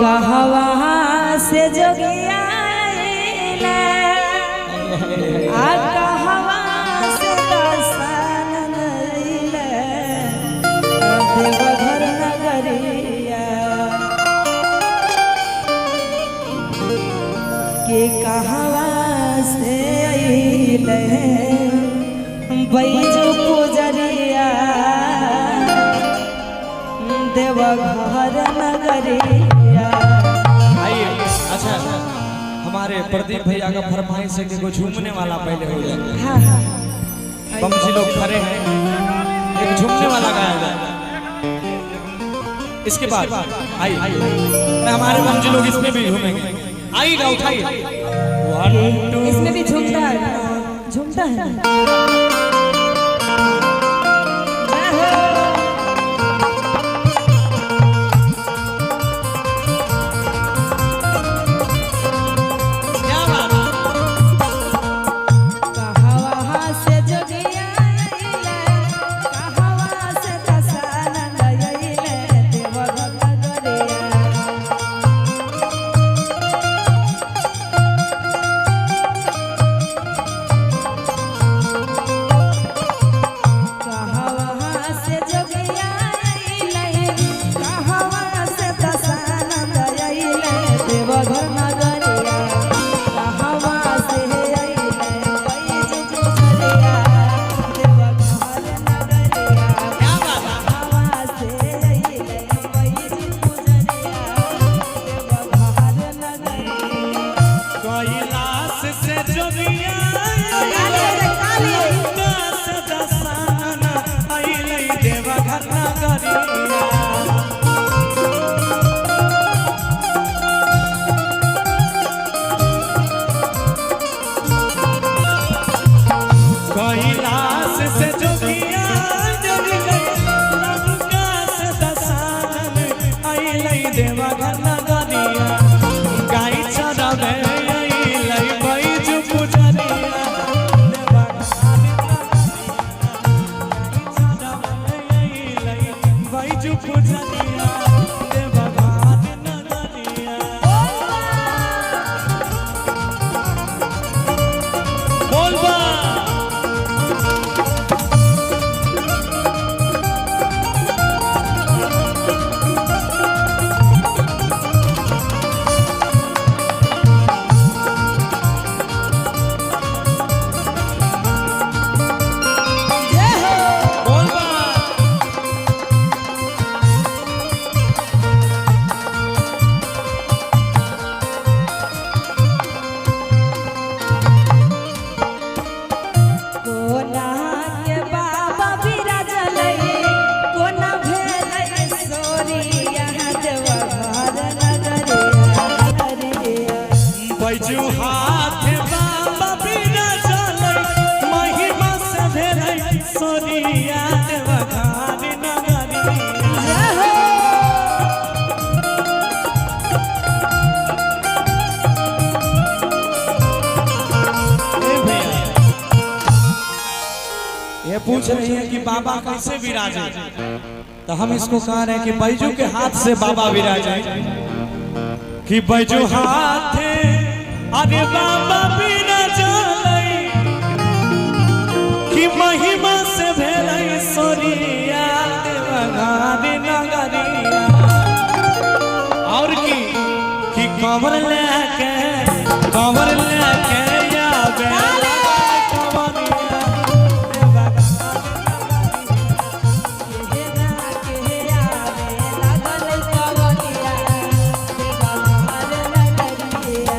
कहवा से जोगिया अइले, आ कहवा से दर्शन अइले, देवघर नगरिया। के कहवा से अइले बैजू पुजरिया, देवघर नगरिया। आइए, अच्छा हमारे प्रदीप भैया का फरमाइश है कि को झूमने वाला पहले हो जाए। हाँ हाँ, बमजी लोग खड़े हैं, एक झूमने वाला गाया जाए। इसके बाद आइए, मैं हमारे बमजी लोग इसमें भी झूमेंगे। आइएगा, उठाइए। 1 2 इसमें भी झूमता है, झूमता है। क्या बात। कहवा से जोगिया अइले, कहवा से दसानंद अइले, देवघर नगरिया। कहवा से जोगिया अइले, कहवा से दसानंद अइले, देवघर नगरिया। कहवा से अइले बैजू पुजरिया, देवघर नगरिया। क्या बात। कहवा से अइले बैजू पुजरिया, देवघर नगरिया। कैलाश से जोगिया लंका से दसाना अइलै देवघर नगरिया। कैलाश से जोगिया अइलै, लंका से दसानन अइलै देवघर नगरिया। गाय चरावे अइलै बैजू पुजरिया, देवघर नगरिया। गाय चरावे अइलै बैजू पुजरिया, देवघर नगरिया। बोल बा। जय हो। बोल बा। कोना के बाबा बिराजलै, कोना भेलै सोरिया, देवघर नगरिया। बैजू हाथ बाबा बिराजलै, महिमा से भेलै सोनिया, देवघर नगरिया। जय हो। ए भैया, ये पूछ रही है कि बाबा कैसे विराजे, तो हम इसको कह रहे हैं कि बैजू के हाथ से बाबा विराजे। कि बैजू हाथ अरे बाबा विराजलै, कि महिमा से भेलै सोनिया, देवघर नगरिया। और की कि कंवर लेके, कंवर लेके आवे कंवरिया, देवघर। केना के आवे लागल कवनिया, देवघर नगरिया।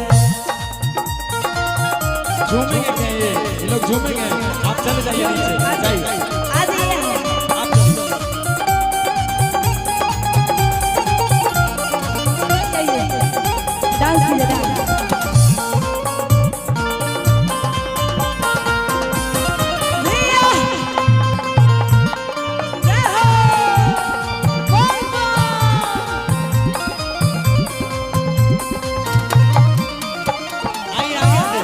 झूमेंगे क्या ये लोग झूमेंगे? आप चले जाइए नीचे जाइए। आज ये है। आप चले जाइए। डांस कीजिए, डांस। भैया, जय हो। बोल बोल। आइए आगे से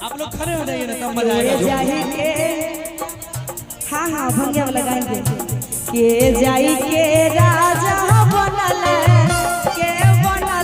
आप लोग खड़े हो जाइए ना, तब मजा आएगा के झूमने। जाई के, हाँ हाँ भंगिया वाला गाएंगे। के जाई के राजा बनल, के बनल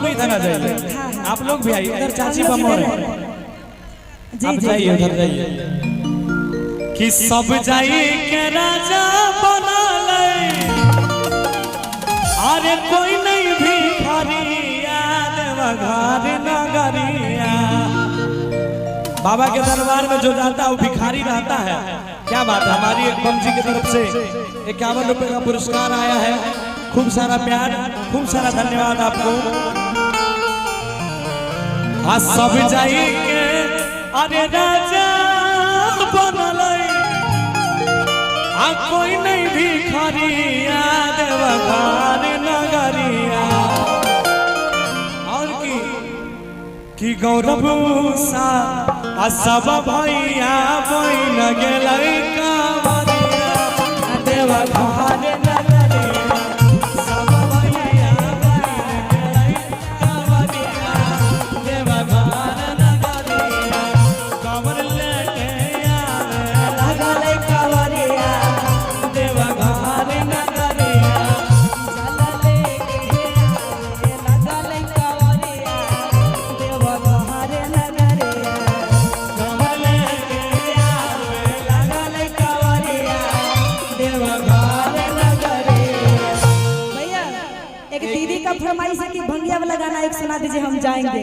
लोग भी इधर आ जाइए, आप लोग भी आइए इधर। चाची हम लोग बमोर इधर है। जी आप जी जाइए उधर जाइए कि सब जाई के राजा बना ले, अरे कोई नहीं भिखारिया देवघर नगरिया। बाबा के दरबार में जो जाता है वो भिखारी रहता है। क्या बात है। हमारी एक बम जी की तरफ से 51 रुपए का पुरस्कार आया है। खूब सारा प्यार, खूब सारा धन्यवाद आपको। हाँ सब जाई के अरे राजा बनलै, आ कोई नहीं भिखारिया देवघर नगरिया। और की कि गौरव सा आ सब भैया बन गेलै कांवरिया देवघर नगरिया। सब भैया बन गेलै कांवरिया देवघर नगरिया। कांवर लेके आवे लगल कांवरिया, देवघर नगरिया। जल लेके आवे लगल कांवरिया, देवघर नगरिया। कांवर लेके आवे लगल कांवरिया, देवघर नगरिया। भैया एक दीदी का फरमाइश है कि भंगिया वाला गाना एक सुना दीजिए, हम जाएंगे।